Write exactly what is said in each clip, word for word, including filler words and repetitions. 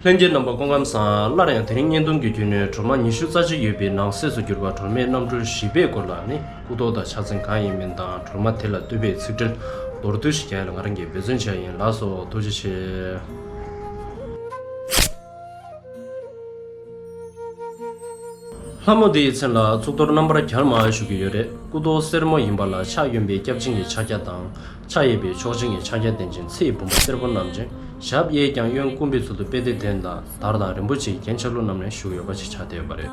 ལྷན་རྒྱས་རྣམ་པ་སྐུ་ཁམས་བཟང་། སླར་ཡང་དེ་རིང་བརྙན་ཐུང་གི་བརྒྱུད་ནས་སྒྲོལ་མ་ཉི་ཤུ་རྩ་གཅིག་ཡོད་པའི་ནང་གསེས་སུ་གྱུར་པ་སྒྲོལ་མའི་རྣམ་སྤྲུལ་བཞི་པའི་སྐོར་ལ་ནི། སྐུ་ཐོག་དང་ཕྱག་མཚན་གང་ཡིན་མིན་དང་སྒྲོལ་མ་དེ་ལ་བསྟོད་པའི་ཚིག་འགྲེལ་མདོར་བསྡུས་ཤིག་རྒྱག་ཡ་ལ་ང་རང་གིས་འབད་བརྩོན་བྱས་ཡིན། ལགས་སོ། ཐུགས་རྗེ་ཆེ། ལྷ་མོ་འདི་ཡི་མཚན་ལ་གཙུག་ཏོར་རྣམ་པར་རྒྱལ་མ་ཞུ་གི་ཡོད་རེད། སྐུ་ཐོག་སེར་མོ་ཡིན་པ་ལ་ཕྱག་གཡོན་པའི་སྐྱབས་སྦྱིན་གྱི་ཕྱག་རྒྱ་དང་། ཕྱག་གཡས་པའི་མཆོག་སྦྱིན་གྱི་ཕྱག་རྒྱ་ལྡན་ཅིང་ཚེ་ཡི་བུམ་པ་སེར་པོ་བསྣམས་ཤིང་ཞབས་གཡས་བརྐྱང་གཡོན་བསྐུམ་པའི་ཚུལ་དུ་པད་ཟླའི་གདན་དང་དར་དང་རིན་པོ་ཆེའི་རྒྱན་ཆ་ལུགས་རྣམས་ལས་བཞུགས་ཡོད་པ་ཞིག་ཆགས་བསྡད་ཡོད་པ་རེད།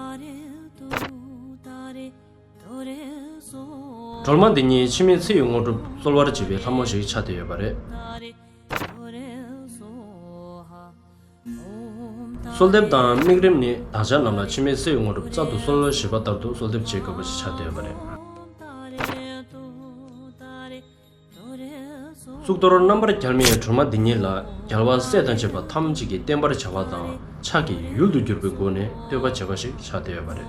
སྒྲོལ་མ་འདི་ཉིད་འཆི་མེད་ཚེ་ཡི་དངོས་གྲུབ་སྩོལ་བར་བྱེད་པའི་ལྷ་མོ་ཞིག་ཆགས་བསྡད་ཡོད་པ་རེད། གསོལ་འདེབས་དང་དམིགས་རིམ་ནི་བདག་ཅག་རྣམས་ལ་འཆི་མེད་ཚེ་ཡི་དངོས་གྲུབ་སྩལ་དུ་གསོལ་ཞེས་པ་ལྟར་དུ་གསོལ་འདེབས་བྱེད་དགོས་པ་ཞིག་ཆགས་བསྡད་ཡོད་པ་རེད། གཙུག་ཏོར་རྣམ་པར་རྒྱལ་མའི་སྒྲོལ་མ་འདི་ཉིད་ལ་རྒྱལ་བ་སྲས་དང་བཅས་པ་ཐམས་ཅད་ཀྱིས་བརྟེན་པར་བྱ་བ་དང་ཕྱག་གི་ཡུལ་དུ་གྱུར་པའི་སྒོ་ནས་བསྟོད་པ་བྱེད་པ་ཞིག་ཆགས་བསྡད་ཡོད་པ་རེད།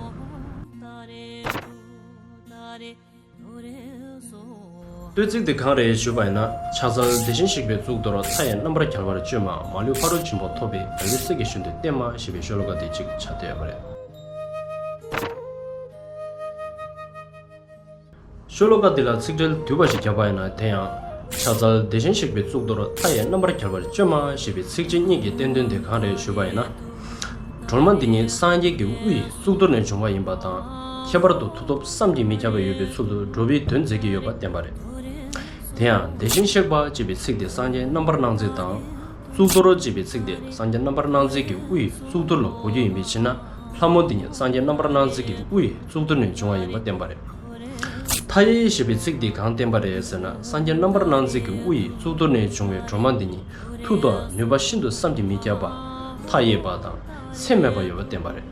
བསྟོད་ཚིག་འདི་གང་རེད་ཞུས་པ་ཡིན་ན། ཕྱག་འཚལ་བདེ་ཞིང་གཤེགས་པའི་གཙུག་ཏོར། མཐའ་ཡས་རྣམ་པར་རྒྱལ་བར་སྤྱོད་མ། མ་ལུས་ཕ་རོལ་ཕྱིན་པ་ཐོབ་པའི། རྒྱལ་བའི་སྲས་ཀྱི་ཞལ་དུ་བསྟན་མ་ཞེས་པའི་ཤོ་ལོ་ཀ་འདི་གཅིག་ཆགས་བསྡད་ཡོད་པ་རེད། ཤོ་ལོ་ཀ་འདི་ལ་ཚིག་འགྲེལ་བསྡུས་པ་ཞིག་བརྒྱབ་པ་ཡིན་ན། དེ་ཡང་། ཕྱག་འཚལ་བདེ་ཞིང་གཤེགས་པའི་གཙུག་ཏོར། མཐའ་ཡས་རྣམ་པར་རྒྱལ་བར་སྤྱོད་མ་ཞེས་པའི་ཚིགས་བཅད་གཉིས་ཀྱི་བསྟན་དོན་དེ་གང་རེད་ཞུས་པ་ཡིན་ན། སྒྲོལ་མ་འདི་ཉིད་སངས་རྒྱས་ཀྱི་དབུ་ཡི་གཙུག་ཏོར་ནས་བྱུང་བ་ཡིན་པ་དང་། ཁྱད་པར་དུ་མཐུ་སྟོབས་བསམ་གྱིས་མི་ཁྱབ་པ་ཡོད་པའི་ཚུལ་དུ་འགྲོ་བའི་དོན་མཛད་ཀྱི་ཡོད་པ་བསྟན་པ་རེད། དེ་ཡང་བདེ་ཞིང་གཤེགས་པ་ཅེས་པའི་ཚིག་དེ་སངས་རྒྱས་རྣམ་པར་སྣང་མཛད་དང་། གཙུག་ཏོར་ཅེས་པའི་ཚིག་དེ་སངས་རྒྱས་རྣམ་པར་སྣང་མཛད་ཀྱི་དབུ་ཡི་གཙུག་ཏོར་ལ་གོ་རྒྱུ་ཡིན་པའི་ཕྱིར་ན། ལྷ་མོ་འདི་ཉིད་སངས་རྒྱས་རྣམ་པར་སྣང་མཛད་ཀྱི་དབུ་ཡི་གཙུག་ཏོར་ནས་བྱུང་བ་ཡིན་པ་བསྟན་པ་རེད། མཐའ་ཡས་ཞེས་པའི་ཚིག་འདིས་གང་བསྟན་པ་རེད་ཟེར་ན། སངས་རྒྱས་རྣམ་པར་སྣང་མཛད་ཀྱི་དབུ་ཡི་གཙུག་ཏོར་ནས་བྱུང་བའི་སྒྲོལ་མ་འདི་ཉིད་མཐུ་དང་ནུས་པ་ཤིན་ཏུ་བསམ་གྱིས་མི་ཁྱབ་པ། མཐའ་ཡས་པ་དང་ཚད་མེད་པ་ཡོད་པ་བསྟན་པ་རེད།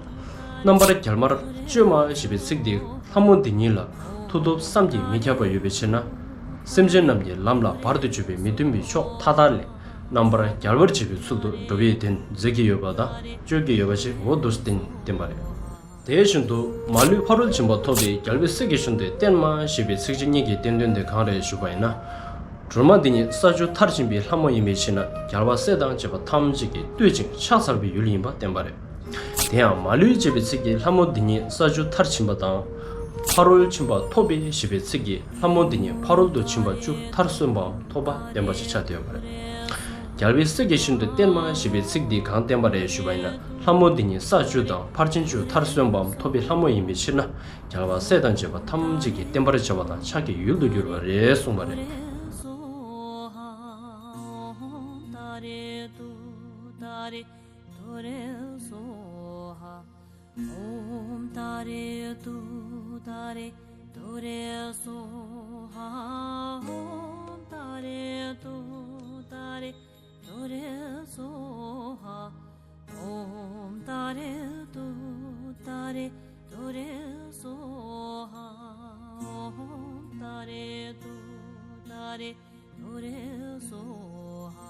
རྣམ་པར་རྒྱལ་མར་སྤྱོད་མ་ཞེས་པའི་ཚིག་འདིས་ལྷ་མོ་འདི་ཉིད་ལ་མཐུ་སྟོབས་བསམ་གྱིས་མི་ཁྱབ་པ་ཡོད་པའི་ཕྱིར་ན། སེམས་ཅན་རྣམས་ཀྱི་ལམ་ལ་བར་དུ་གཅོད་པའི་མི་མཐུན་པའི་ཕྱོགས་མཐའ་དག་ལས་རྣམ་པར་རྒྱལ་བར་བྱེད་པའི་ཚུལ་དུ་འགྲོ་བའི་དོན་མཛད་ཀྱི་ཡོད་པ་དང་སྤྱོད་ཀྱི་ཡོད་པ་ཞིག་འོ་འདུག་སེ་བསྟན་བསྟན་པ་རེད། དེ་བཞིན་དུ་མ་ལུས་ཕ་རོལ་ཕྱིན་པ་ཐོབ་པའི་རྒྱལ་བའི་སྲས་ཀྱི་ཞལ་དུ་བསྟན་མ་ཞེས་པའི་ཚིགས་བཅད་གཉིས་ཀྱི་བསྟན་དོན་དེ་གང་རེད་ཞུས་པ་ཡིན་ན། སྒྲོལ་མ་འདི་ཉིད་ས་བཅུ་མཐར་ཕྱིན་པའི་ལྷ་མོ་ཡིན་པའི་ཕྱིར་ན། རྒྱལ་བ་སྲས་དང་བཅས་པ་ཐམས་ཅད་ཀྱིས་བསྟོད་ཅིང་ཕྱག་འཚལ་བའི་ཡུལ་ཡིན་པ་བསྟན་པ་རེད། དེ་ཡང་མ་ལུས་ཅེས་པའི་ཚིག་གིས་ལྷ་མོ་འདི་ཉིད་ས་བཅུ་མཐར་ཕྱིན་པ་དང་། ཕ་རོལ་ཕྱིན་པ་ཐོབ་པའི་ཞེས་པའི་ཚིག་གིས་ལྷ་མོ་འདི་ཉིད་ཕ་རོལ་ཏུ་ཕྱིན་པ་བཅུ་མཐར་སོན་པའམ་ཐོབ་པ་བསྟན་པ་ཞིག་ཆགས་བསྡད་ཡོད་པ་རེད། རྒྱལ་བའི་སྲས་ཀྱི་ཞལ་དུ་བསྟན་མ་ཞེས་པའི་ཚིག་འདིས་གང་བསྟན་པ་རེད་ཞུས་པ་ཡིན་ན། ལྷ་མོ་འདི་ཉིད་ས་བཅུ་དང་ཕར་ཕྱིན་བཅུ་མཐར་སོན་པའམ་ཐོབ་པའི་ལྷ་མོ་ཡིན་པའི་ཕྱིར་ན། རྒྱལ་བ་སྲས་དང་བཅས་པ་ཐམས་ཅད་ཀྱིས་བསྟེན་པར་བྱ་བ་དང་ཕྱག་གི་ཡུལ་དུ་གྱུར་པ་རེད་གསུངས་པ་རེད། ॐ तारे तु तारे तुरे स्वाहा। ॐ तारे तु तारे तुरे स्वाहा। ॐ तारे तु तारे तुरे स्वाहा। ॐ तारे तु तारे तुरे स्वाहा।